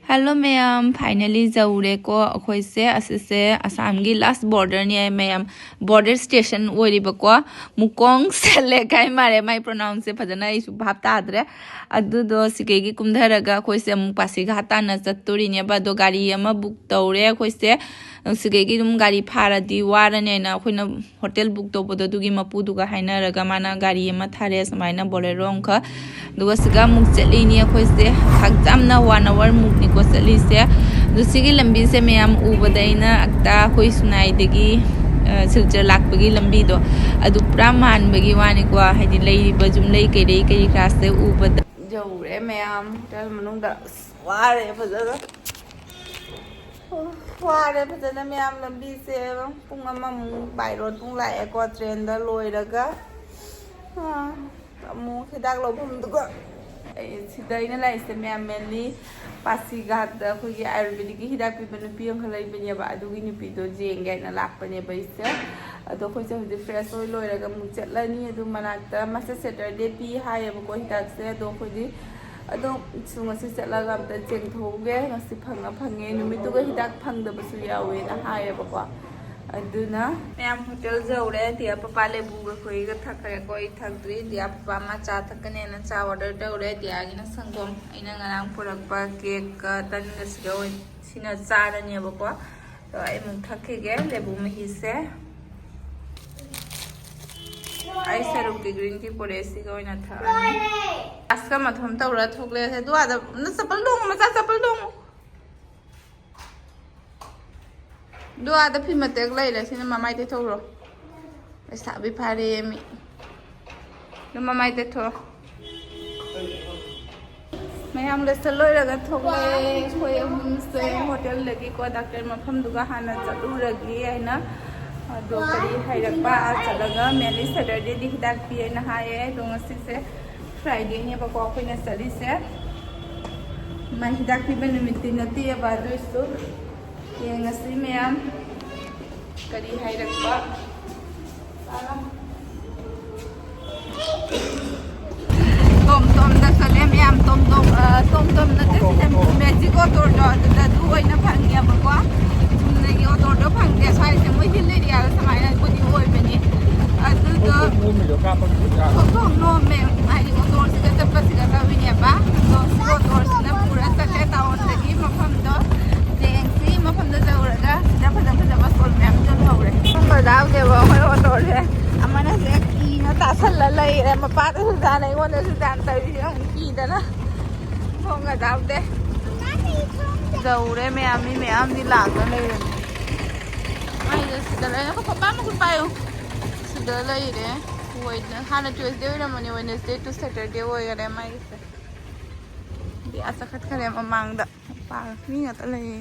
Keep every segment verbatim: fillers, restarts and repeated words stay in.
Hello ꯃꯌꯥꯝ, finally ꯌꯧꯔꯦꯀꯣ꯫ ꯑꯩꯈꯣꯏꯁꯦ ꯑꯁꯤꯁꯦ ꯑꯁꯥꯝꯒꯤ last borderꯅꯦ ꯃꯌꯥꯝ, border station ꯑꯣꯏꯔꯤꯕꯀꯣ꯫ ꯃꯨꯀꯣꯡ ꯁꯦꯂꯦꯛ ꯍꯥꯏ ꯃꯥꯜꯂꯦ ꯃꯥꯏ pronounceꯁꯦ, ꯐꯖꯅ ꯑꯩꯁꯨ ꯚꯥꯞ ꯇꯥꯗ꯭ꯔꯦ꯫ ꯑꯗꯨꯗꯣ ꯁꯤꯒꯩꯒꯤ ꯀꯨꯝꯊꯔꯒ ꯑꯩꯈꯣꯏꯁꯦ ꯑꯃꯨꯛ ꯄꯥꯁꯤꯘꯥꯠ ꯇꯥꯟꯅ ꯆꯠꯇꯣꯔꯤꯅꯦꯕ꯫ ꯑꯗꯣ ꯒꯥꯔꯤ ꯑꯃ book ꯇꯧꯔꯦ ꯑꯩꯈꯣꯏꯁꯦ꯫ ꯁꯤꯒꯩꯒꯤ ꯑꯗꯨꯝ ꯒꯥꯔꯤ ꯐꯥꯔꯗꯤ ꯋꯥꯔꯅꯦꯅ ꯑꯩꯈꯣꯏꯅ hotel book ꯇꯧꯕꯗꯣ ꯑꯗꯨꯒꯤ ꯃꯄꯨꯗꯨꯒ ꯍꯥꯏꯅꯔꯒ ꯃꯥꯅ ꯒꯥꯔꯤ ꯑꯃ ꯊꯥꯔꯦ ꯁꯨꯃꯥꯏꯅ Bolero ꯑꯃꯈꯛ꯫ ꯑꯗꯨꯒ ꯁꯤꯒ ꯑꯃꯨꯛ ꯆꯠꯂꯤꯅꯤ ꯑꯩꯈꯣꯏꯁꯦ꯫ ꯆꯥꯛ ꯆꯥꯝꯅ one hour ꯃꯨꯛꯅꯤꯀꯣ ꯆꯠꯂꯤꯁꯦ꯫ ꯑꯗꯨ ꯁꯤꯒꯤ ꯂꯝꯕꯤꯁꯦ ꯃꯌꯥꯝ ꯎꯕꯗ ꯑꯩꯅ ꯑꯛꯇ ꯑꯩꯈꯣꯏ ꯁꯨꯅꯥꯏꯗꯒꯤ, ꯑ, ꯁꯤꯜꯆꯔ ꯂꯥꯛꯄꯒꯤ ꯂꯝꯕꯤꯗꯣ ꯑꯗꯨ ꯄꯨꯔꯥ ꯃꯥꯟꯕꯒꯤ ꯋꯥꯅꯤꯀꯣ꯫ ꯍꯥꯏꯗꯤ ꯂꯩꯔꯤꯕ ꯌꯨꯝꯂꯩ ꯀꯩꯔꯩ ꯀꯔꯤ ꯀꯔꯥꯁꯦ ꯎꯕꯗ꯫ ꯌꯧꯔꯦ ꯃꯌꯥꯝ hotel ꯃꯅꯨꯡꯗ꯫ ꯑꯁ, ꯋꯥꯔꯦ ꯐꯖꯅ꯫ ꯑꯣ, ꯋꯥꯔꯦ ꯐꯖꯅ ꯃꯌꯥꯝ꯫ ꯂꯝꯕꯤꯁꯦ ꯄꯨꯡ ꯑꯃꯃꯨꯛ by road ꯄꯨꯡ ꯂꯥꯛꯑꯦꯀꯣ trainꯗ ꯂꯣꯏꯔꯒ꯫ ꯑꯥ, ꯑꯃꯨꯛ ꯍꯤꯗꯥꯛ ꯂꯧꯐꯝꯗꯨꯒ꯫ ꯑꯩ ꯁꯤꯗ ꯑꯩꯅ ꯂꯥꯛꯏꯁꯦ ꯃꯌꯥꯝ mainly ꯄꯥꯁꯤꯘꯥꯠꯇ ꯑꯩꯈꯣꯏꯒꯤ ꯑꯥꯌꯨꯔꯕꯦꯗꯤꯛꯀꯤ ꯍꯤꯗꯥꯛ ꯄꯤꯕ ꯅꯨꯄꯤ ꯑꯃꯈꯛ ꯂꯩꯕꯅꯦꯕ, ꯑꯗꯨꯒꯤ ꯅꯨꯄꯤꯗꯣ ꯌꯦꯡꯒꯦ ꯍꯥꯏꯅ ꯂꯥꯛꯄꯅꯦꯕ ꯑꯩꯁꯦ꯫ ꯑꯗꯣ ꯑꯩꯈꯣꯏꯁꯦ ꯍꯧꯖꯤꯛ fresh ꯑꯣꯏ ꯂꯣꯏꯔꯒ ꯑꯃꯨꯛ ꯆꯠꯂꯅꯤ꯫ ꯑꯗꯨ ꯃꯅꯥꯛꯇ ꯃꯥꯁꯦ Saturday ꯄꯤ ꯍꯥꯏꯌꯦꯕꯀꯣ ꯍꯤꯗꯥꯛꯁꯦ꯫ ꯑꯗꯣ ꯑꯩꯈꯣꯏꯗꯤ ꯑꯗꯣ ꯁꯨ ꯉꯁꯤ ꯆꯠꯂꯒ ꯑꯝꯇ ꯆꯦꯡꯊꯣꯛꯎꯒꯦ꯫ ꯉꯁꯤ ꯐꯪꯉ ꯐꯪꯉꯦ, ꯅꯨꯃꯤꯠꯇꯨꯒ ꯍꯤꯗꯥꯛ ꯐꯪꯗꯕꯁꯨ ꯌꯥꯎꯋꯦꯅ ꯍꯥꯏꯌꯦꯕꯀꯣ꯫ ꯑꯗꯨꯅ ꯃꯌꯥꯝ hotel ꯌꯧꯔꯦ꯫ ꯗꯤꯌꯥ ꯄꯄꯥ ꯂꯦꯕꯨꯒ ꯑꯩꯈꯣꯏꯒ ꯊꯛꯈ꯭ꯔꯦꯀꯣ꯫ ꯑꯩ ꯊꯛꯇ꯭ꯔꯤ꯫ ꯗꯤꯌꯥ ꯄꯄꯥ ꯃꯥ ꯆꯥ ꯊꯛꯀꯅꯦꯅ ꯆꯥ order ꯇꯧꯔꯦ꯫ ꯗꯤꯌꯥꯒꯤꯅ ꯁꯪꯒꯣꯝ, ꯑꯩꯅ ꯉꯔꯥꯡ ꯄꯨꯔꯛꯄ cakeꯀ ꯇꯟꯒꯁꯤꯒ ꯑꯣꯏꯅ ꯁꯤꯅ ꯆꯥꯔꯅꯦꯕꯀꯣ꯫ ꯑꯗꯣ ꯑꯩ ꯑꯃꯨꯛ ꯊꯛꯈꯤꯒꯦ ꯂꯦꯕꯨ ꯃꯍꯤꯁꯦ꯫ ꯑꯩ ꯁꯔꯨꯛꯀꯤ green tea ꯄꯨꯔꯛꯑꯦ, ꯁꯤꯒ ꯑꯣꯏꯅ ꯊꯛꯑꯅꯤ꯫ ꯑꯁꯀ ꯃꯊꯨꯝ ꯇꯧꯔ ꯊꯣꯛꯂꯛꯑꯦ꯫ ꯑꯗꯨ ꯑꯥꯗ, ꯅ ꯆꯄꯜ ꯇꯣꯡꯉꯨ, ꯃꯆꯥ ꯆꯄꯜ ꯇꯣꯡꯉꯨ꯫ ꯑꯗꯨ ꯑꯥꯗ ꯐꯤ ꯃꯇꯦꯛ ꯂꯩꯔꯦ, ꯁꯤꯅ ꯃꯃꯥꯏ ꯇꯩꯊꯣꯛꯎꯔꯣ꯫ ꯂꯩꯁꯥꯕꯤ ꯐꯥꯔꯦ ꯃꯤ꯫ ꯑꯗꯨ ꯃꯃꯥꯏ ꯇꯩꯊꯣꯛꯑꯣ꯫ ꯃꯌꯥꯝ ꯂꯣꯏꯁꯜ ꯂꯣꯏꯔꯒ ꯊꯣꯛꯂꯛꯑꯦ꯫ ꯑꯩꯈꯣꯏ ꯑꯍꯨꯝꯁꯦ hotelꯗꯒꯤꯀꯣ ꯗꯥꯛꯇꯔ ꯃꯐꯝꯗꯨꯒ ꯍꯥꯟꯅ ꯆꯠꯂꯨꯔꯒꯦ ꯍꯥꯏꯅ꯫ ꯑꯗꯣ ꯀꯔꯤ ꯍꯥꯏꯔꯛꯄ, ꯑꯥ ꯆꯠꯂꯒ mainly Saturdayꯗꯤ ꯍꯤꯗꯥꯛ ꯄꯤ ꯍꯥꯏꯅ ꯍꯥꯏꯌꯦ꯫ ꯑꯗꯣ ꯉꯁꯤꯁꯦ Fridayꯅꯦꯕꯀꯣ ꯑꯩꯈꯣꯏꯅ ꯆꯠꯂꯤꯁꯦ꯫ ꯃꯥ ꯍꯤꯗꯥꯛ ꯄꯤꯕ ꯅꯨꯃꯤꯠꯇꯤ ꯅꯠꯇꯦꯕ, ꯑꯗꯨꯏꯁꯨ ꯌꯦꯡꯉꯁꯤ ꯃꯌꯥꯝ ꯀꯔꯤ ꯍꯥꯏꯔꯛꯄ꯫ ꯇꯣꯝ ꯇꯣꯝꯗ ꯆꯠꯂꯦ ꯃꯌꯥꯝ, ꯇꯣꯝ ꯇꯣꯝ, ꯑ, ꯇꯣꯝ ꯇꯣꯝ ꯅꯠꯇꯦ, ꯁꯤꯗ magic auto ꯀꯨꯝꯃꯤꯗꯣ ꯀꯥꯞꯄ ꯈꯨꯠ ꯌꯥꯗ꯫ ꯈꯣꯡꯊꯣꯡ ꯅꯣꯝꯃꯦ꯫ ꯍꯥꯏꯗꯤ ꯑꯣꯇꯣꯁꯤꯗ ꯆꯠꯄꯁꯤꯗ ꯇꯧꯔꯤꯅꯦꯕ꯫ ꯑꯗꯣ ꯁꯤ ꯑꯣꯇꯣꯁꯤꯅ ꯄꯨꯔ ꯆꯠꯂꯦ ꯇꯥꯎꯟꯗꯒꯤ ꯃꯐꯝꯗꯣ꯫ ꯌꯦꯡꯁꯤ ꯃꯐꯝꯗ ꯌꯧꯔꯒ ꯁꯤꯗ ꯐꯖ ꯐꯖꯕ ꯁ꯭ꯇꯣꯜ ꯃꯌꯥꯝ ꯌꯣꯜꯍꯧꯔꯦ꯫ ꯈꯪꯕꯗꯥꯎꯗꯦꯕ ꯑꯩꯈꯣꯏ ꯑꯣꯇꯣꯁꯦ꯫ ꯑꯃꯅ ꯁꯤꯗ ꯀꯤꯅ ꯇꯥꯁꯜꯂ ꯂꯩꯔꯦ꯫ ꯃꯄꯥꯗꯁꯨ ꯗꯥꯟ ꯑꯩꯉꯣꯟꯗꯁꯨ ꯗꯥꯟ ꯇꯧꯔꯤꯁꯦ ꯑꯃꯨꯛ ꯀꯤꯗꯅ꯫ ꯊꯣꯡꯒ ꯇꯥꯎꯗꯦ꯫ ꯌꯧꯔꯦ ꯃꯌꯥꯝ ꯃꯤ ꯃꯌꯥꯝꯗꯤ ꯂꯥꯛꯅ ꯂꯩꯔꯝꯃꯦ꯫ ꯃꯥꯏꯁꯦ ꯁꯤꯗ ꯂꯩꯔꯦ꯫ ꯑꯩꯈꯣꯏ ꯄꯄꯥ ꯃꯈꯨꯠ ꯄꯥꯏꯌꯨ꯫ ꯁꯤꯗ ꯂꯩꯔꯦ꯫ ꯋꯦꯠ-, ꯍꯥꯟꯅ ꯇ꯭ꯌꯨꯁꯗꯦ ꯑꯣꯏꯔꯝꯕꯅꯦ, ꯋꯦꯅꯁꯗꯦ ꯇꯨ ꯁꯦꯇꯔꯗꯦ ꯑꯣꯏꯈꯔꯦ ꯃꯥꯒꯤꯁꯦ꯫ ꯗꯤ ꯑꯥ ꯆꯠꯈꯠꯈꯔꯦ ꯃꯃꯥꯡꯗ꯫ ꯄꯥ-, ꯃꯤ ꯉꯥꯛꯇ ꯂꯩꯌꯦ꯫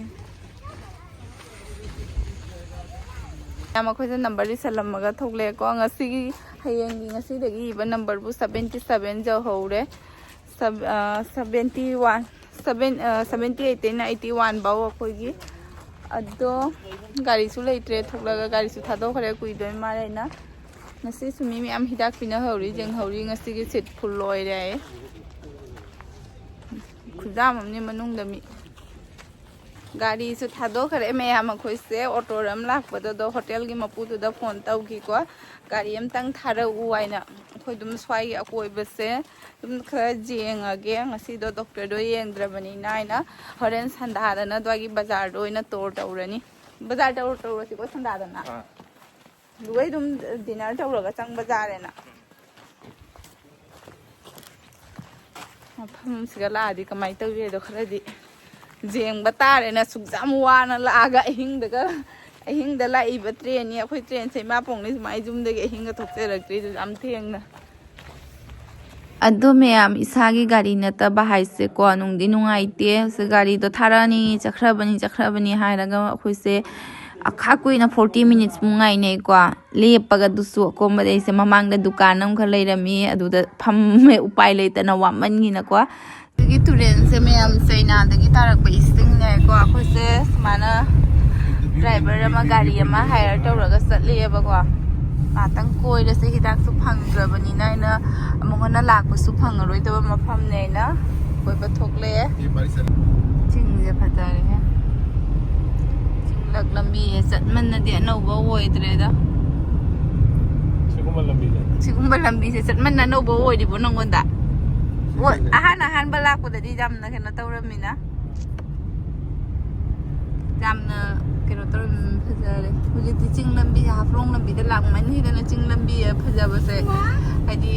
ꯃꯌꯥꯝ ꯑꯩꯈꯣꯏꯁꯦ ꯅꯝꯕꯔ ꯏꯁꯜꯂꯝꯃꯒ ꯊꯣꯛꯂꯛꯑꯦꯀꯣ꯫ ꯉꯁꯤꯒꯤ, ꯍꯌꯦꯡꯒꯤ, ꯉꯁꯤꯗꯒꯤ ꯏꯕ ꯅꯝꯕꯔꯕꯨ ꯁꯕꯦꯟꯇꯤ ꯁꯕꯦꯟ ꯌꯧꯍꯧꯔꯦ꯫ ꯁꯕ-, ꯑ, ꯁꯕꯦꯟꯇꯤ ꯋꯥꯟ, ꯁꯕꯦꯟ, ꯑ, ꯁꯕꯦꯟꯇꯤ ꯑꯩꯠꯇꯩꯅ ꯑꯩꯠꯇꯤ ꯋꯥꯟ ꯐꯥꯎ ꯑꯩꯈꯣꯏꯒꯤ꯫ ꯑꯗꯣ ꯒꯥꯔꯤꯁꯨ ꯂꯩꯇ꯭ꯔꯦ, ꯊꯣꯛꯂꯒ ꯒꯥꯔꯤꯁꯨ ꯊꯥꯗꯣꯛꯈ꯭ꯔꯦ, ꯀꯨꯏꯗꯣꯏ ꯃꯥꯜꯂꯦꯅ꯫ ꯉꯁꯤꯁꯨ ꯃꯤ ꯃꯌꯥꯝ ꯍꯤꯗꯥꯛ ꯄꯤꯅꯍꯧꯔꯤ, ꯌꯦꯡꯍꯧꯔꯤ꯫ ꯉꯁꯤꯒꯤ ꯁꯤꯠ ꯐꯨꯜ ꯑꯣꯏꯔꯦ ꯍꯥꯏꯌꯦ꯫ ꯈꯨꯌꯥꯝ ꯑꯃꯅꯤ ꯃꯅꯨꯡꯗ ꯃꯤ꯫ ꯒꯥꯔꯤꯁꯨ ꯊꯥꯗꯣꯛꯈ꯭ꯔꯦ ꯃꯌꯥꯝ ꯑꯩꯈꯣꯏꯁꯦ꯫ ꯑꯣꯇꯣ ꯑꯃ ꯂꯥꯛꯄꯗ ꯑꯗꯣ ꯍꯣꯇꯦꯜꯒꯤ ꯃꯄꯨꯗꯨꯗ ꯐꯣꯟ ꯇꯧꯈꯤꯀꯣ, ꯒꯥꯔꯤ ꯑꯝꯇꯪ ꯊꯥꯔꯛꯎ ꯍꯥꯏꯅ꯫ ꯑꯩꯈꯣꯏ ꯑꯗꯨꯝ ꯁ꯭ꯋꯥꯏꯒꯤ ꯑꯀꯣꯏꯕꯁꯦ ꯑꯗꯨꯝ ꯈꯔ ꯌꯦꯡꯉꯒꯦ꯫ ꯉꯁꯤꯗꯣ ꯗꯣꯛꯇꯔꯗꯣ ꯌꯦꯡꯗ꯭ꯔꯕꯅꯤꯅ ꯍꯥꯏꯅ ꯍꯣꯔꯦꯟ ꯁꯟꯗꯥꯗꯅ ꯑꯗꯨꯋꯥꯏꯒꯤ ꯕꯖꯥꯔꯗ ꯑꯣꯏꯅ ꯇꯣꯔ ꯇꯧꯔꯅꯤ꯫ ꯕꯖꯥꯔ ꯇꯧꯔ ꯇꯧꯔꯁꯤꯀꯣ ꯁꯟꯗꯥꯗꯅ꯫ ꯑꯥ꯫ ꯑꯗꯨꯒ ꯑꯗꯨꯝ ꯗꯤꯅꯔ ꯇꯧꯔꯒ ꯆꯪꯕ ꯌꯥꯔꯦꯅ꯫ ꯃꯐꯝꯁꯤꯒ ꯂꯥꯛꯑꯗꯤ ꯀꯃꯥꯏꯅ ꯇꯧꯒꯦꯗꯣ ꯈꯔꯗꯤ ꯌꯦꯡꯕ ꯇꯥꯔꯦꯅ꯫ ꯑꯁꯨꯛ ꯌꯥꯝ ꯋꯥꯅ ꯂꯥꯛꯑꯒ ꯑꯍꯤꯡꯗꯒ, ꯑꯍꯤꯡꯗ ꯂꯥꯛꯏꯕ ꯇ꯭ꯔꯦꯟꯅꯤ꯫ ꯑꯩꯈꯣꯏ ꯇ꯭ꯔꯦꯟꯁꯦ ꯏꯃꯥ ꯄꯣꯛꯅꯤ ꯁꯨꯃꯥꯏꯅ ꯌꯨꯝꯗꯒꯤ ꯑꯍꯤꯡꯒ ꯊꯣꯛꯆꯔꯛꯇ꯭ꯔꯤꯗꯨ ꯌꯥꯝ ꯊꯦꯡꯅ꯫ ꯑꯗꯣ ꯃꯌꯥꯝ, ꯏꯁꯥꯒꯤ ꯒꯥꯔꯤ ꯅꯠꯇꯕ ꯍꯥꯏꯁꯦꯀꯣ, ꯅꯨꯡꯗꯤ ꯅꯨꯡꯉꯥꯏꯇꯦ꯫ ꯁꯤ ꯒꯥꯔꯤꯗꯣ ꯊꯥꯔꯛꯑꯅꯤ, ꯆꯠꯈ꯭ꯔꯕꯅꯤ, ꯆꯠꯈ꯭ꯔꯕꯅꯤ ꯍꯥꯏꯔꯒ ꯑꯩꯈꯣꯏꯁꯦ ꯑꯈꯥ ꯀꯨꯏꯅ ꯐꯣꯔꯇꯤ ꯃꯤꯅꯤꯠꯁꯃꯨꯛ ꯉꯥꯏꯅꯩꯀꯣ꯫ ꯂꯦꯞꯄꯒ ꯑꯗꯨꯁꯨ ꯑꯀꯣꯝꯕꯗ ꯑꯩꯁꯦ ꯃꯃꯥꯡꯗ ꯗꯨꯀꯥꯟ ꯑꯃꯈꯛ ꯂꯩꯔꯝꯃꯤ, ꯑꯗꯨꯗ ꯐꯝꯃꯦ, ꯎꯄꯥꯏ ꯂꯩꯇꯅ ꯋꯥꯃꯟꯒꯤꯅꯀꯣ꯫ ꯑꯗꯨꯒꯤ ꯇꯨꯔꯦꯜꯁꯦ ꯃꯌꯥꯝ ꯆꯩꯅꯥꯗꯒꯤ ꯇꯥꯔꯛꯄ ꯏꯁꯤꯡꯅꯦꯀꯣ꯫ ꯑꯩꯈꯣꯏꯁꯦ ꯁꯨꯃꯥꯏꯅ ꯗ꯭ꯔꯥꯏꯚꯔ ꯑꯃ, ꯒꯥꯔꯤ ꯑꯃ ꯍꯥꯏꯌꯔ ꯇꯧꯔꯒ ꯆꯠꯂꯦꯕꯀꯣ꯫ ꯉꯥꯛꯇꯪ ꯀꯣꯏꯔꯁꯦ, ꯍꯤꯗꯥꯛꯁꯨ ꯐꯪꯗ꯭ꯔꯕꯅꯤꯅ ꯑꯩꯅ ꯑꯃꯨꯛ ꯍꯟꯅ ꯂꯥꯛꯄꯁꯨ ꯐꯪꯉꯔꯣꯏꯗꯕ ꯃꯐꯝꯅꯦꯅ ꯀꯣꯏꯕ ꯊꯣꯛꯂꯛꯑꯦ꯫ ꯆꯤꯡꯁꯦ ꯐꯖꯔꯦꯍꯦ꯫ ꯆꯤꯡꯂꯛ ꯂꯝꯕꯤꯁꯦ ꯆꯠꯃꯟꯅꯗꯤ ꯑꯅꯧꯕ ꯑꯣꯏꯗ꯭ꯔꯦꯗ꯫ ꯁꯤꯒꯨꯝꯕ ꯂꯝꯕꯤꯁꯦ ꯁꯤꯒꯨꯝꯕ ꯂꯝꯕꯤꯁꯦ ꯆꯠꯃꯟ ꯑꯅꯧꯕ ꯑꯣꯏꯔꯤꯕꯣ ꯅꯪꯉꯣꯟꯗ? ꯑꯣ, ꯑꯍꯥꯟ ꯑꯍꯥꯟꯕ ꯂꯥꯛꯄꯗꯗꯤ ꯌꯥꯝꯅ ꯀꯩꯅꯣ ꯇꯧꯔꯝꯃꯤꯅ, ꯌꯥꯝꯅ ꯀꯩꯅꯣ ꯇꯧꯔꯝꯃꯤ, ꯐꯖꯔꯦ꯫ ꯍꯧꯖꯤꯛꯇꯤ ꯆꯤꯡ ꯂꯝꯕꯤꯁꯦ, ꯍꯥꯐꯂꯣꯡ ꯂꯝꯕꯤꯗ ꯂꯥꯛꯃꯟꯈꯤꯗꯅ ꯆꯤꯡ ꯂꯝꯕꯤ ꯐꯖꯕꯁꯦ, ꯍꯥꯏꯗꯤ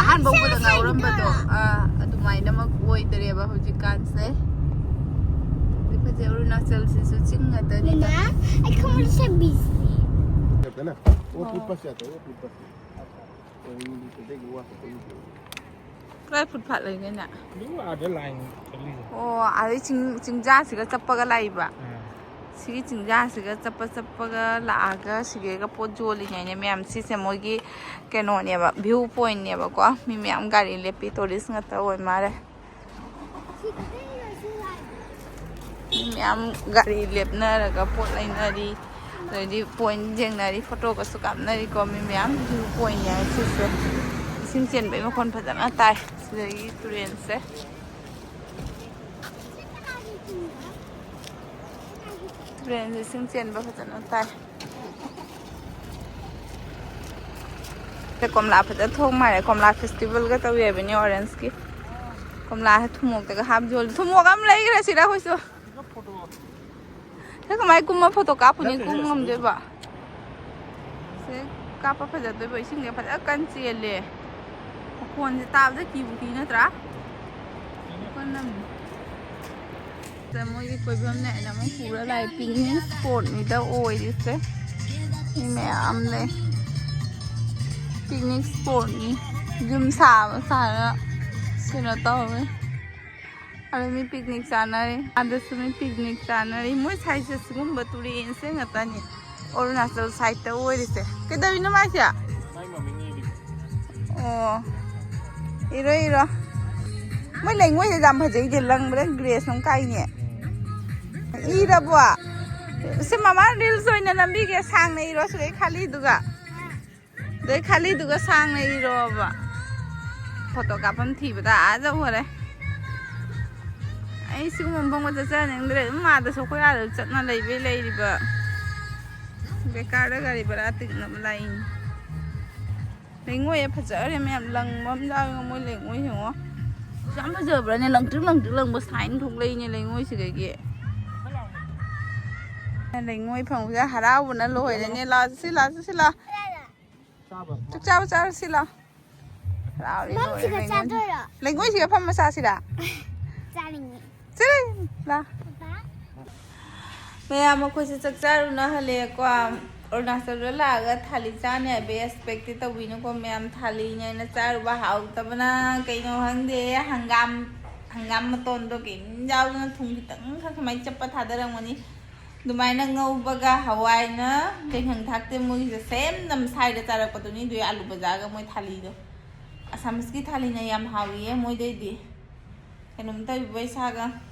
ꯑꯍꯥꯟꯕ ꯎꯕꯗ ꯉꯥꯎꯔꯝꯕꯗꯣ, ꯑꯥ, ꯑꯗꯨꯃꯥꯏꯅꯃꯛ ꯑꯣꯏꯗꯔꯦꯕ ꯍꯧꯖꯤꯛꯀꯥꯟꯁꯦ꯫ ꯍꯧꯖꯤꯛ ꯐꯖꯩ, ꯑꯔꯨꯅꯥꯆꯜꯁꯤꯁꯨ ꯆꯤꯡ ꯉꯥꯛꯇꯅꯤꯗ꯫ माँ, एक हमारे से बीस करते हैं ना, वो पीपल से आता है, वो पीपल से। तो हिंदी तो देख, वो आपको कोई नहीं। ꯀꯗꯥꯏ ꯐꯨꯠ ꯐꯥꯠ ꯂꯩꯒꯦꯅꯦ? ꯑꯗꯨ ꯑꯥꯗ ꯂꯥꯏꯟ ꯆꯠꯂꯤꯁꯦ꯫ ꯑꯣ, ꯑꯗꯩ ꯆꯤꯡ ꯆꯤꯡꯖꯥꯁꯤꯒ ꯆꯠꯄꯒ ꯂꯥꯛꯏꯕ꯫ ꯑꯥ꯫ ꯁꯤꯒꯤ ꯆꯤꯡꯖꯥꯁꯤꯒ ꯆꯠꯄ ꯆꯠꯄꯒ ꯂꯥꯛꯑꯒ ꯁꯤꯒꯤꯒ ꯄꯣꯠ ꯌꯣꯜꯂꯤꯉꯩꯅꯦ ꯃꯌꯥꯝ꯫ ꯁꯤꯁꯦ ꯃꯣꯏꯒꯤ ꯀꯩꯅꯣꯅꯦꯕ, ꯚ꯭ꯌꯨ ꯄꯣꯏꯟꯠꯅꯦꯕꯀꯣ꯫ ꯃꯤ ꯃꯌꯥꯝ ꯒꯥꯔꯤ ꯂꯦꯞꯄꯤ, ꯇꯨꯔꯤꯁ ꯉꯥꯛꯇ ꯑꯣꯏ ꯃꯥꯜꯂꯦ꯫ ꯃꯤ ꯃꯌꯥꯝ ꯒꯥꯔꯤ ꯂꯦꯞꯅꯔꯒ ꯄꯣꯠ ꯂꯩꯅꯔꯤ, ꯑꯗꯩꯗꯤ ꯄꯣꯏꯟꯠ ꯌꯦꯡꯅꯔꯤ, ꯐꯣꯇꯣꯒꯁꯨ ꯀꯥꯞꯅꯔꯤꯀꯣ꯫ ꯃꯤ ꯃꯌꯥꯝ ꯚ꯭ꯌꯨ ꯄꯣꯏꯟꯠꯅꯦ ꯁꯤꯁꯦ꯫ ꯏꯁꯤꯡ ꯆꯦꯟꯕꯒꯤ ꯃꯈꯣꯟ ꯐꯖꯅ ꯇꯥꯏ ꯁꯤꯗꯒꯤ ꯇꯨꯔꯦꯜꯁꯦ꯫ ꯇꯨꯔꯦꯜꯁꯦ ꯏꯁꯤꯡ ꯆꯦꯟꯕ ꯐꯖꯅ ꯇꯥꯏ꯫ ꯁꯦ ꯀꯣꯝꯂꯥ ꯐꯖꯅ ꯊꯣꯛ ꯃꯥꯜꯂꯦ꯫ ꯀꯣꯝꯂꯥ ꯐꯦꯁꯇꯤꯚꯦꯜꯒ ꯇꯧꯋꯦ ꯍꯥꯏꯕꯅꯤ ꯑꯣꯔꯦꯟꯖꯀꯤ꯫ ꯀꯣꯝꯂꯥꯁꯦ ꯊꯨꯝꯃꯣꯛꯇꯒ ꯍꯥꯞ ꯌꯣꯜꯂꯤ꯫ ꯊꯨꯝꯃꯣꯛ ꯑꯃ ꯂꯩꯈ꯭ꯔꯦ ꯁꯤꯗ ꯑꯩꯈꯣꯏꯁꯨ꯫ ꯁꯤ ꯀꯃꯥꯏꯅ ꯀꯨꯝꯃ ꯐꯣꯇꯣ ꯀꯥꯞꯄꯨꯅꯤ? ꯀꯨꯝ ꯉꯝꯗꯣꯏꯕ? ꯁꯤ ꯀꯥꯞꯄ ꯐꯖꯗꯣꯏꯕ? ꯏꯁꯤꯡꯁꯦ ꯐꯖꯅ ꯀꯟ ꯆꯦꯜꯂꯦ꯫ ꯃꯈꯣꯟꯁꯦ ꯇꯥꯕꯗ ꯀꯤꯕꯨ ꯀꯤ ꯅꯠꯇ꯭ꯔꯥ? ꯀꯟꯅ ꯁꯤꯗ ꯃꯣꯏꯒꯤ ꯀꯣꯏꯐꯝꯅꯦ ꯍꯥꯏꯅ ꯑꯃ ꯄꯨꯔ ꯂꯥꯛꯑꯦ꯫ ꯄꯤꯛꯅꯤꯛ ꯏꯁꯄꯣꯠꯅꯤꯗ ꯑꯣꯏꯔꯤꯁꯦ꯫ ꯃꯤ ꯃꯌꯥꯝ ꯂꯩ꯫ ꯄꯤꯛꯅꯤꯛ ꯏꯁꯄꯣꯠꯅꯤ꯫ ꯌꯨꯝ ꯁꯥꯕ ꯁꯥꯔꯒ ꯀꯩꯅꯣ ꯇꯧꯋꯦ꯫ ꯑꯗ ꯃꯤ ꯄꯤꯛꯅꯤꯛ ꯆꯥꯅꯔꯤ꯫ ꯑꯗꯁꯨ ꯃꯤ ꯄꯤꯛꯅꯤꯛ ꯆꯥꯅꯔꯤ꯫ ꯃꯣꯏ ꯁꯥꯏꯁꯦ ꯁꯤꯒꯨꯝꯕ ꯇꯨꯔꯦꯟꯁꯦ ꯉꯥꯛꯇꯅꯤ ꯑꯔꯨꯅꯥꯆꯜ ꯁꯥꯏꯠꯇ ꯑꯣꯏꯔꯤꯁꯦ꯫ ꯀꯩꯗꯧꯔꯤꯅꯣ ꯃꯥꯏꯁꯦ? ꯃꯥꯏ ꯃꯃꯤꯡ ꯏꯔꯤ꯫ ꯑꯣ, ꯏꯔꯣ ꯏꯔꯣ꯫ ꯃꯣꯏ ꯂꯩꯉꯣꯏꯁꯦ ꯌꯥꯝ ꯐꯖꯩꯁꯦ, ꯂꯪꯕꯗ ꯒ꯭ꯔꯦꯁ ꯑꯃ ꯀꯥꯏꯅꯦ꯫ ꯏꯔꯕꯣ? ꯁꯤ ꯃꯃꯥ ꯔꯤꯜꯁ ꯑꯣꯏꯅ ꯅꯝꯕꯤꯒꯦ, ꯁꯥꯡꯅ ꯏꯔꯣ ꯁꯤꯗꯩ ꯈꯥꯂꯤꯗꯨꯒ꯫ ꯑꯗꯩ ꯈꯥꯂꯤꯗꯨꯒ ꯁꯥꯡꯅ ꯏꯔꯣꯕ꯫ ꯐꯣꯇꯣ ꯀꯥꯞꯐꯝ ꯊꯤꯕꯗ ꯑꯥ ꯌꯧꯈꯔꯦ꯫ ꯑꯩ ꯁꯤꯒꯨꯝꯕ ꯃꯐꯝꯒ ꯆꯠꯆꯅꯤꯡꯗ꯭ꯔꯦ꯫ ꯑꯗꯨꯝ ꯑꯥꯗꯁꯨ ꯑꯩꯈꯣꯏ ꯑꯥꯗ ꯆꯠꯅ ꯂꯩꯕꯩ ꯂꯩꯔꯤꯕ꯫ ꯕꯦꯀꯥꯔꯗ ꯒꯥꯔꯤ ꯚꯔꯥ ꯇꯤꯡꯅꯕ ꯂꯥꯛꯏꯅꯤ꯫ ꯂꯩꯉꯣꯏ ꯐꯖꯈ꯭ꯔꯦ ꯃꯌꯥꯝ, ꯂꯪꯕ ꯑꯃ ꯌꯥꯎꯋꯦ ꯃꯣꯏ ꯂꯩꯉꯣꯏ ꯌꯦꯡꯉꯣ꯫ ꯌꯥꯝ ꯐꯖꯕ꯭ꯔꯥꯅꯦ? ꯂꯪꯇ꯭ꯔꯤꯛ ꯂꯪꯇ꯭ꯔꯤꯛ ꯂꯪꯕ ꯁꯥꯏꯟ ꯊꯣꯛꯂꯛꯏꯅꯦ ꯂꯩꯉꯣꯏꯁꯤꯗꯒꯤ꯫ ꯂꯩꯉꯣꯏ ꯐꯪꯕꯁꯦ ꯍꯔꯥꯎꯕꯅ ꯂꯣꯏꯔꯦꯅꯦ꯫ ꯂꯥꯛꯑꯣ ꯁꯤ, ꯂꯥꯛꯑꯣ ꯁꯤ, ꯂꯥꯛꯑꯣ꯫ ꯆꯥꯛ ꯆꯥꯕ ꯆꯥꯔꯨꯁꯤ ꯂꯥꯛꯑꯣ꯫ ꯍꯔꯥꯎꯔꯦ ꯂꯣꯏꯔꯦ ꯃꯝꯁꯤꯒ ꯂꯩꯉꯣꯏ꯫ ꯆꯥꯗꯣꯏꯔꯣ? ꯂꯩꯉꯣꯏꯁꯤꯒ ꯐꯝꯃ ꯆꯥꯁꯤꯔꯥ? ꯆꯥꯅꯤꯡꯉꯤ꯫ ꯆꯠꯂꯦ꯫ ꯂꯥ꯫ ꯄꯄꯥ꯫ ꯃꯌꯥꯝ ꯑꯩꯈꯣꯏꯁꯦ ꯆꯥꯛ ꯆꯥꯔꯨꯅ ꯍꯜꯂꯛꯑꯦꯀꯣ꯫ ꯑꯔꯨꯅꯥꯆꯜꯗ ꯂꯥꯛꯑꯒ ꯊꯥꯂꯤ ꯆꯥꯅꯤ ꯍꯥꯏꯕ ꯑꯦꯛꯁꯄꯦꯛꯇꯤ ꯇꯧꯕꯤꯅꯨꯀꯣ ꯃꯌꯥꯝ꯫ ꯊꯥꯂꯤꯅꯦꯅ ꯆꯥꯔꯨꯕ ꯍꯥꯎꯇꯕꯅ ꯀꯩꯅꯣ ꯈꯪꯗꯦ꯫ ꯍꯪꯒꯥꯝ ꯍꯪꯒꯥꯝ ꯃꯇꯣꯟꯗꯣ ꯀꯩꯝ ꯌꯥꯎꯗꯅ ꯊꯨꯝ ꯈꯤꯇꯪ ꯈꯛ ꯁꯨꯃꯥꯏꯅ ꯆꯞꯄ ꯊꯥꯗꯔꯝꯒꯅꯤ꯫ ꯑꯗꯨꯃꯥꯏꯅ ꯉꯧꯕꯒ ꯍꯋꯥꯏꯅ ꯆꯦꯡꯁꯪ ꯊꯥꯛꯇꯦ ꯃꯣꯏꯒꯤꯁꯦ ꯁꯦꯝ ꯅꯝ ꯁꯥꯏꯗ ꯆꯥꯔꯛꯄꯗꯨꯅꯤ꯫ ꯑꯗꯨꯒꯤ ꯑꯥꯂꯨ ꯕꯖꯥꯔꯒ ꯃꯣꯏ ꯊꯥꯂꯤꯗꯣ ꯑꯁꯥꯃꯤꯁꯀꯤ ꯊꯥꯂꯤꯅ ꯌꯥꯝ ꯍꯥꯎꯔꯤꯌꯦ ꯃꯣꯏꯗꯩꯗꯤ꯫ ꯀꯩꯅꯣꯝ ꯇꯧꯔꯤꯕ ꯏꯁꯥꯒ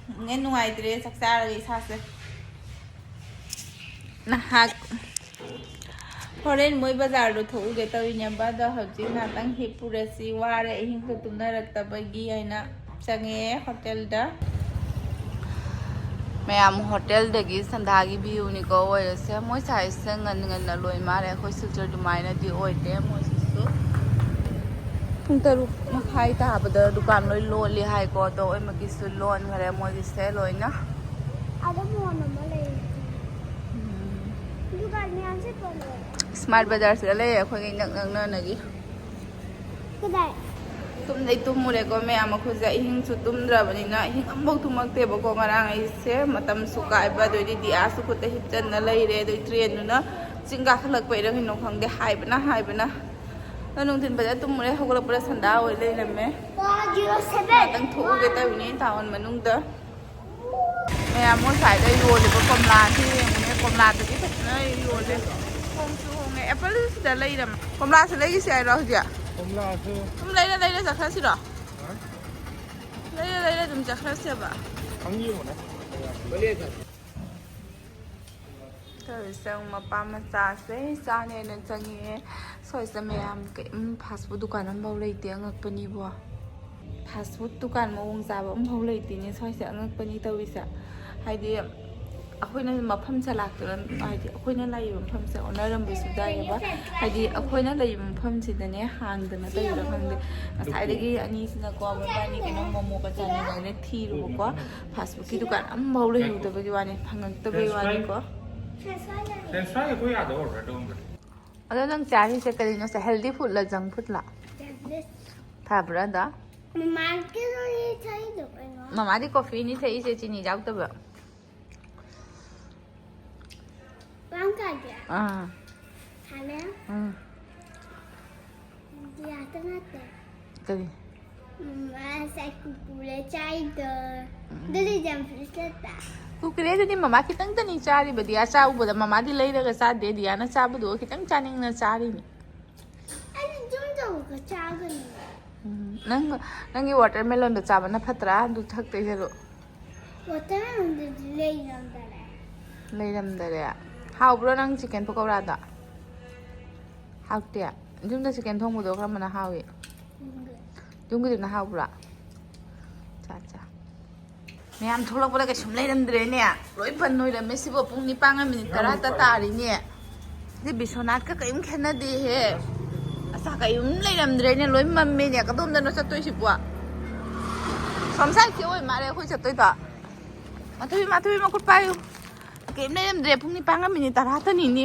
ꯅꯦ ꯅꯨꯡꯉꯥꯏꯇ꯭ꯔꯦ ꯆꯥꯛ ꯆꯥꯔꯒ ꯏꯁꯥꯁꯦ꯫ ꯅꯍꯥꯛ ꯍꯣꯔꯦꯟ ꯃꯣꯏ ꯕꯖꯥꯔꯗꯣ ꯊꯣꯛꯎꯒꯦ ꯇꯧꯔꯤꯅꯦꯕ꯫ ꯑꯗꯣ ꯍꯧꯖꯤꯛ ꯉꯥꯛꯇꯪ ꯍꯤꯞꯄꯨꯔꯁꯤ, ꯋꯥꯔꯦ ꯑꯍꯤꯡꯁꯨ ꯇꯨꯝꯅꯔꯛꯇꯕꯒꯤ ꯍꯥꯏꯅ ꯆꯪꯉꯛꯑꯦ ꯍꯣꯇꯦꯜꯗ꯫ ꯃꯌꯥꯝ ꯍꯣꯇꯦꯜꯗꯒꯤ ꯁꯟꯗꯥꯒꯤ ꯚ꯭ꯌꯨꯅꯤꯀꯣ ꯑꯣꯏꯔꯁꯦ꯫ ꯃꯣꯏ ꯁꯥꯏꯁꯦ ꯉꯟ ꯉꯟꯅ ꯂꯣꯏ ꯃꯥꯜꯂꯦ, ꯑꯩꯈꯣꯏ ꯁꯤꯜꯆꯔ ꯑꯗꯨꯃꯥꯏꯅꯗꯤ ꯑꯣꯏꯗꯦ꯫ ꯃꯣꯏꯁꯤꯁꯨ ꯄꯨꯡ ꯇꯔꯨꯛ ꯃꯈꯥꯏ ꯇꯥꯕꯗ ꯗꯨꯀꯥꯟ ꯂꯣꯏ ꯂꯣꯜꯂꯤ ꯍꯥꯏꯀꯣ꯫ ꯑꯗꯣ ꯑꯩꯈꯣꯏꯒꯤꯁꯨ ꯂꯣꯟꯈꯔꯦ ꯃꯣꯏꯒꯤꯁꯦ ꯂꯣꯏꯅ꯫ ꯑꯗ ꯃꯣꯟ ꯑꯃ ꯂꯩ꯫ ꯗꯨꯀꯥꯟ ꯃꯌꯥꯝꯁꯦ ꯇꯣꯡꯉꯦ꯫ ꯁ꯭ꯃꯥꯔꯠ ꯕꯖꯥꯔꯁꯤꯗ ꯂꯩꯔꯦ ꯑꯩꯈꯣꯏꯒꯤ ꯏꯅꯛ ꯅꯛꯅꯅꯒꯤ꯫ ꯀꯗꯥꯏ? ꯇꯨꯝꯗꯩ ꯇꯨꯝꯃꯨꯔꯦꯀꯣ ꯃꯌꯥꯝ꯫ ꯑꯩꯈꯣꯏꯁꯦ ꯑꯍꯤꯡꯁꯨ ꯇꯨꯝꯗ꯭ꯔꯕꯅꯤꯅ ꯑꯍꯤꯡ ꯑꯃꯐꯥꯎ ꯇꯨꯝꯃꯛꯇꯦꯕꯀꯣ꯫ ꯉꯔꯥꯡ ꯑꯩꯁꯦ ꯃꯇꯝꯁꯨ ꯀꯥꯏꯕ, ꯑꯗꯨꯏꯗꯤ ꯗꯤꯌꯥꯁꯨ ꯈꯨꯠꯇ ꯍꯤꯞꯆꯟꯅ ꯂꯩꯔꯦ꯫ ꯑꯗꯨꯏ ꯇ꯭ꯔꯦꯟꯗꯨꯅ ꯆꯤꯡ ꯀꯥꯈꯠꯂꯛꯄꯩꯔ ꯀꯩꯅꯣ ꯈꯪꯗꯦ, ꯍꯥꯏꯕꯅ ꯍꯥꯏꯕꯅ꯫ ꯑꯗꯣ ꯅꯨꯡꯊꯤꯟ ꯐꯖꯅ ꯇꯨꯝꯃꯨꯔꯦ, ꯍꯧꯒꯠꯂꯛꯄꯗ ꯁꯟꯗꯥ ꯑꯣꯏ ꯂꯩꯔꯝꯃꯦ꯫ ꯉꯥꯛꯇꯪ ꯊꯣꯛꯎꯒꯦ ꯇꯧꯔꯤꯅꯦ ꯇꯥꯎꯟ ꯃꯅꯨꯡꯗ꯫ ꯃꯌꯥꯝ ꯃꯣꯏ ꯁ꯭ꯋꯥꯏꯗ ꯌꯣꯜꯂꯤꯕ ꯀꯣꯝꯂꯥꯁꯤ ꯌꯦꯡꯉꯨꯅꯦ, ꯀꯣꯝꯂꯥꯗꯨꯗꯤ ꯐꯖꯅ ꯌꯣꯜꯂꯦ꯫ ꯍꯣꯡꯁꯨ ꯍꯣꯡꯉꯦ꯫ ꯑꯦꯄꯜꯁꯤꯗ ꯂꯩꯔꯝꯃꯦ꯫ ꯀꯣꯝꯂꯥꯁꯤ ꯂꯩꯈꯤꯁꯤ ꯍꯥꯏꯔꯣ ꯍꯧꯖꯤꯛ? ꯀꯣꯝꯂꯥꯁꯨ꯫ ꯁꯨꯝ ꯂꯩꯔ ꯂꯩꯔ ꯆꯠꯈ꯭ꯔꯁꯤꯔꯣ? ꯍꯥ? ꯂꯩꯔ ꯂꯩꯔ ꯑꯗꯨꯝ ꯆꯠꯈ꯭ꯔꯁꯦꯕ꯫ ꯈꯪꯕꯤꯌꯨꯅꯦ꯫ ꯇꯧꯔꯤꯁꯦ ꯑꯃꯨꯛ ꯃꯄꯥ ꯃꯆꯥꯁꯦ ꯆꯥꯅꯦꯅ ꯆꯪꯉꯛꯑꯦ꯫ ꯁ꯭ꯋꯥꯏꯁꯤꯗ ꯃꯌꯥꯝ ꯀꯩꯝ ꯐꯥꯁ ꯐꯨꯗ ꯗꯨꯀꯥꯟ ꯑꯃꯐꯥꯎ ꯂꯩꯇꯦ꯫ ꯑꯉꯛꯄꯅꯤꯕꯣ꯫ ꯐꯥꯁ ꯐꯨꯗ ꯗꯨꯀꯥꯟ ꯃꯑꯣꯡ ꯆꯥꯕ ꯑꯃꯐꯥꯎ ꯂꯩꯇꯦꯅꯦ ꯁ꯭ꯋꯥꯏꯁꯦ꯫ ꯑꯉꯛꯄꯅꯤ ꯇꯧꯔꯤꯁꯦ꯫ ꯍꯥꯏꯗꯤ ꯑꯩꯈꯣꯏꯅ ꯃꯐꯝꯁꯦ ꯂꯥꯛꯇꯅ, ꯍꯥꯏꯗꯤ ꯑꯩꯈꯣꯏꯅ ꯂꯩꯔꯤꯕ ꯃꯐꯝꯁꯦ ꯑꯣꯟꯅꯔꯝꯕꯁꯨ ꯌꯥꯏꯑꯕ꯫ ꯍꯥꯏꯗꯤ ꯑꯩꯈꯣꯏꯅ ꯂꯩꯔꯤꯕ ꯃꯐꯝꯁꯤꯗꯅꯦ ꯍꯥꯡꯗꯅ ꯇꯧꯔꯤꯔ ꯈꯪꯗꯦ, ꯉꯁꯥꯏꯗꯒꯤ ꯑꯅꯤꯁꯤꯅꯀꯣ ꯃꯕꯥꯅꯤ ꯀꯩꯅꯣ ꯃꯣꯃꯣꯒ ꯆꯥꯅꯤꯡꯉꯥꯏꯅ ꯊꯤꯔꯨꯕꯀꯣ꯫ ꯐꯥꯁ ꯐꯨꯗꯀꯤ ꯗꯨꯀꯥꯟ ꯑꯝꯐꯥꯎ ꯂꯩꯍꯧꯗꯕꯒꯤ ꯋꯥꯅꯤ, ꯐꯪꯉꯛꯇꯕꯒꯤ ꯋꯥꯅꯤꯀꯣ꯫ ꯐ꯭ꯔꯦꯟꯁ ꯐ꯭ꯔꯥꯏ ꯑꯩꯈꯣꯏ ꯑꯥꯗ ꯑꯣꯔꯗꯔ ꯇꯧꯔꯝꯕꯅꯦ꯫ ꯑꯗꯣ ꯅꯪ ꯆꯥꯔꯤꯁꯦ ꯀꯔꯤꯅꯣ? ꯁꯦ ꯍꯦꯜꯗꯤ ꯐꯨꯗꯂ ꯖꯪ ꯐꯨꯗꯂ? ꯐꯕ꯭ꯔꯥ ꯑꯗꯣ? ꯃꯃꯥꯒꯤ ꯂꯣꯏ ꯊꯩꯗꯣ ꯀꯩꯅꯣ? ꯃꯃꯥꯗꯤ ꯀꯣꯐꯤꯅꯤ ꯊꯛꯏꯁꯦ, ꯆꯤꯅꯤ ꯌꯥꯎꯗꯕ꯫ ꯄꯥꯡ ꯀꯥꯏꯗꯦ꯫ ꯑꯥ꯫ ꯁꯥꯅꯦ꯫ ꯎꯝ꯫ ꯒꯤꯂꯥꯁꯇ ꯅꯠꯇꯦ꯫ ꯀꯔꯤ? ꯎꯝ, ꯉꯁꯥꯏ ꯀꯨꯀꯨꯔꯦ ꯆꯥꯏꯗꯣ꯫ ꯑꯗꯨꯗꯤ ꯖꯝ ꯐ꯭ꯔꯤꯁ ꯅꯠꯇ꯫ ꯀꯨꯀꯨꯔꯦꯗꯨꯗꯤ ꯃꯃꯥ ꯈꯤꯇꯪꯗꯅꯤ ꯆꯥꯔꯤꯕꯗꯤ, ꯑꯆꯥꯎꯕꯗ ꯃꯃꯥꯗꯤ ꯂꯩꯔꯒ ꯆꯥꯗꯦ, ꯗꯤꯌꯥꯅ ꯆꯥꯕꯗꯨ ꯈꯤꯇꯪ ꯆꯥꯅꯤꯡꯅ ꯆꯥꯔꯤꯅꯤ꯫ ꯑꯩꯗꯤ ꯖꯨꯝ ꯇꯧꯔꯒ ꯆꯥꯒꯅꯤ꯫ ꯎꯝ, ꯅꯪ, ꯅꯪꯒꯤ ꯋꯥꯇꯔꯃꯦꯂꯣꯟꯗꯣ ꯆꯥꯕꯅ ꯐꯠꯇ꯭ꯔꯥ? ꯑꯗꯨ ꯊꯛꯇꯣꯏ ꯁꯔꯨꯛ꯫ ꯋꯥꯇꯔꯃꯦꯂꯣꯟꯗꯨꯗꯤ ꯂꯩꯔꯝꯗꯔꯦ꯫ ꯂꯩꯔꯝꯗꯔꯦ꯫ ꯍꯥꯎꯕ꯭ꯔꯣ ꯅꯪ ꯆꯤꯛꯀꯟ ꯄꯀꯧꯔꯥꯗꯣ? ꯍꯥꯎꯇꯦ꯫ ꯌꯨꯝꯗ ꯆꯤꯛꯀꯟ ꯊꯣꯡꯕꯗꯣ ꯀꯔꯝꯕꯅ ꯍꯥꯎꯏ? ꯌꯨꯝꯒꯤꯗꯨꯅ ꯍꯥꯎꯕ꯭ꯔꯥ? ꯆꯥ ꯆꯥ꯫ ꯃꯌꯥꯝ ꯊꯣꯛꯂꯛꯄꯗ ꯀꯩꯁꯨꯝ ꯂꯩꯔꯝꯗ꯭ꯔꯦꯅꯦ꯫ ꯂꯣꯏ ꯕꯟ ꯑꯣꯏꯔꯝꯃꯦ ꯁꯤꯕꯣ꯫ ꯄꯨꯡ ꯅꯤꯄꯥꯟꯒ ꯃꯤꯅꯤꯠ ꯇꯔꯥꯇ ꯇꯥꯔꯤꯅꯦ꯫ ꯁꯤ ꯕꯤꯁ꯭ꯋꯥꯅꯥꯊꯀ ꯀꯔꯤꯝ ꯈꯦꯠꯅꯗꯦꯍꯦ꯫ ꯑꯁ ꯀꯔꯤꯝ ꯂꯩꯔꯝꯗ꯭ꯔꯦꯅꯦ꯫ ꯂꯣꯏ ꯃꯝꯃꯦꯅꯦ꯫ ꯀꯗꯣꯝꯗꯅꯣ ꯆꯠꯇꯣꯏꯁꯤꯕꯣ? ꯁꯣꯝ ꯁꯥꯏꯗꯀꯤ ꯑꯣꯏ ꯃꯥꯜꯂꯦ ꯑꯩꯈꯣꯏ ꯆꯠꯇꯣꯏꯗꯣ꯫ ꯃꯥꯊꯣꯏꯕꯤ, ꯃꯥꯊꯣꯏꯕꯤ ꯃꯈꯨꯠ ꯄꯥꯏꯌꯨ꯫ ꯀꯔꯤꯝ ꯂꯩꯔꯝꯗ꯭ꯔꯦ꯫ ꯄꯨꯡ ꯅꯤꯄꯥꯟꯒ ꯃꯤꯅꯤꯠ ꯇꯔꯥꯇꯅꯤꯅꯦ꯫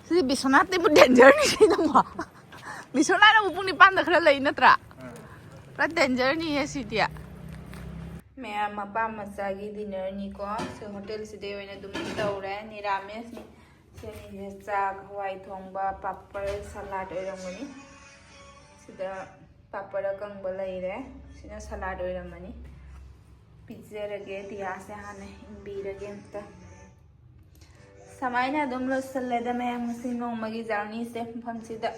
ꯁꯤꯗꯤ ꯕꯤꯁ꯭ꯋꯥꯅꯥꯊꯇꯤꯕꯨ ꯗꯦꯟꯖꯔꯅꯤ ꯁꯤꯗꯃꯣ꯫ ꯕꯤꯁ꯭ꯋꯥꯅꯥꯊꯅꯕꯨ ꯄꯨꯡ ꯅꯤꯄꯥꯟꯗ ꯈꯔ ꯂꯩ ꯅꯠꯇ꯭ꯔꯥ? ꯄꯨꯔꯥ ꯗꯦꯟꯖꯔꯅꯤꯌꯦ ꯁꯤꯗꯤ꯫ ꯃꯌꯥꯝ ꯃꯄꯥ ꯃꯆꯥꯒꯤ ꯗꯤꯅꯔꯅꯤꯀꯣ꯫ ꯁꯤ ꯍꯣꯇꯦꯜꯁꯤꯗꯩ ꯑꯣꯏꯅ ꯑꯗꯨꯝ ꯇꯧꯔꯦ꯫ ꯅꯤꯔꯥꯃꯤꯁꯅꯤ꯫ ꯁꯤ ꯑꯅꯤꯁꯦ ꯆꯥꯛ, ꯍꯋꯥꯏ ꯊꯣꯡꯕ, ꯄꯥꯄꯔ, ꯁꯂꯥꯗ ꯑꯣꯏꯔꯝꯒꯅꯤ꯫ ꯁꯤꯗ ꯄꯥꯄꯔ ꯑꯀꯪꯕ ꯂꯩꯔꯦ꯫ ꯁꯤꯅ ꯁꯂꯥꯗ ꯑꯣꯏꯔꯝꯃꯅꯤ꯫ ꯄꯤꯖꯔꯒꯦ꯫ ꯗꯤꯌꯥꯁꯦ ꯍꯥꯟꯅ ꯏꯟꯕꯤꯔꯒꯦ ꯑꯝꯇ꯫ ꯁꯨꯃꯥꯏꯅ ꯑꯗꯨꯝ ꯂꯣꯏꯁꯤꯜꯂꯦꯗ ꯃꯌꯥꯝ ꯉꯁꯤ ꯅꯣꯡꯃꯒꯤ ꯖꯔꯅꯤꯁꯦ ꯃꯐꯝꯁꯤꯗ꯫